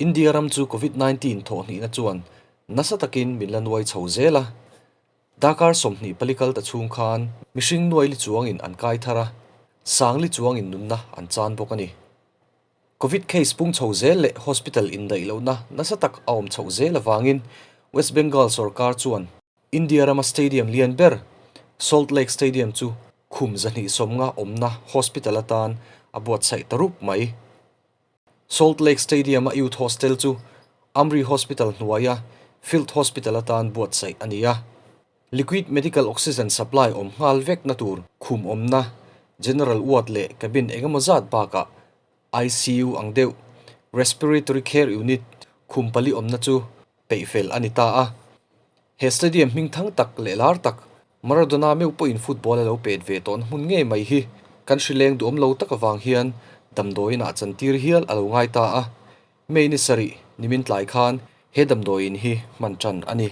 India ram chu Covid 19 thawhhnihna chuan nasa takin min la nuai chho zel a. Darkar 24 kal ta chhung khan mihring nuai li chuangin an kai thar a, sang li chuangin nunna an chan bawk a ni. Covid case pung chho zel leh hospital indaih lohna nasa tak a awm chhoh zel avangin West Bengal sorkar chuan India rama stadium lian ber Salt Lake Stadium chu khum 250 awmna hospital atan a buatsaih ta rup mai. Salt Lake Stadium-a Youth Hostel chu Amri Hospital hnuaia Field Hospital atan buatsaih a ni a. Liquid Medical Oxygen supply awm nghal vekna tur khum awmna General Ward leh Cabin engemaw zat bakah ICU ang deuh Respiratory Care Unit khum pali awmna chu peihfel a ni ta a. He stadium hming thang tak leh lar tak, Maradona meuh pawhin football a lo pet ve tawhna hmun ngei mai hi kan hrileng duhawm lo tak avang hian damdawiin ah chantir hial a lo ngai ta a. May ni sarih nimin tlai khan he damdawiin hi hman tan a ni.